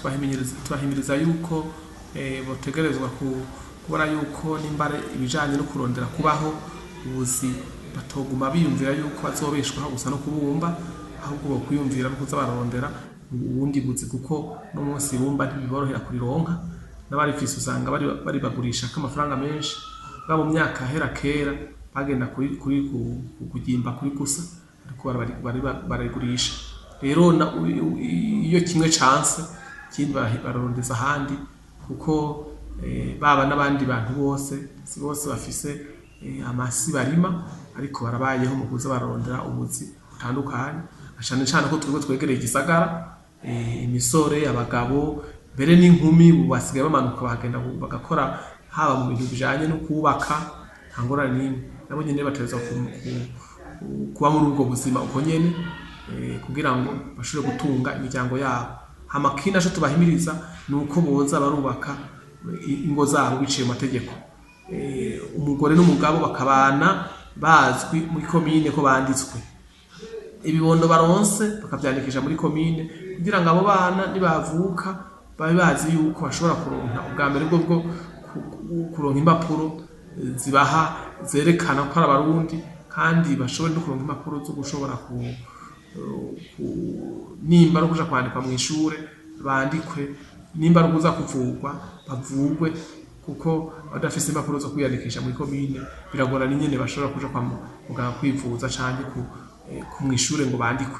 Tubahimiriza yuko botegerezwa kubona yuko nimba ari ibijanye no kurondera kubaho ubuzi, batoguma biyumvira yuko bazobeshwaho gusa no kubumba, ahubwo bokwiyumvira no kuza bararondera ubundi buzi, kuko no munsi ibumba ntibiborohera kurironka, n'abarifise usanga baribagurisha k'amafaranga menshi. Bwa mu myaka hera kera bagenda kuri kugimba kuri gusa, ariko bararigurisha. Rero iyo kimwe canse ikindi bararondeza ahandi, kuko baba n'abandi bantu bose, si bose bafise amasi barima, ariko barabayeho mu kuza bararondera ubuzi butandukanye, cane cane ko twebwe twegereye igisagara. Imisore, abagabo, mbere n'inkumi ubu basigaye bamanuka bakagenda bagakora, haba mu bintu bijanye no kubaka, nta ngorane n'imwe. Nabo nyene bategerezwa kuba muri ubwo buzima uko nyene, kugira ngo bashobore gutunga imiryango yabo. Hama ikindi naco tubahimiriza ni uko boza barubaka ingo zabo biciye mu mategeko, umugore n'umugabo bakabana bazwi muri komine ko banditswe, ibibondo baronse bakavyandikisha muri komine, kugira ngo abo bana nibavuka babe bazi yuko bashobora kuronka ubwa mbere bwo kuronka impapuro zibaha zerekana ko ari Abarundi, kandi bashobore no kuronka impapuro zo gushobora nimba ari ukuja kwandikwa mw'ishure bandikwe, nimba ari ukuza kuvurwa bavurwe, kuko badafise impapuro zo kwiyandikisha muri komine biragorana ingene bashobora kuja kwa muganga kwivuza canke ku mw'ishure ngo bandikwe.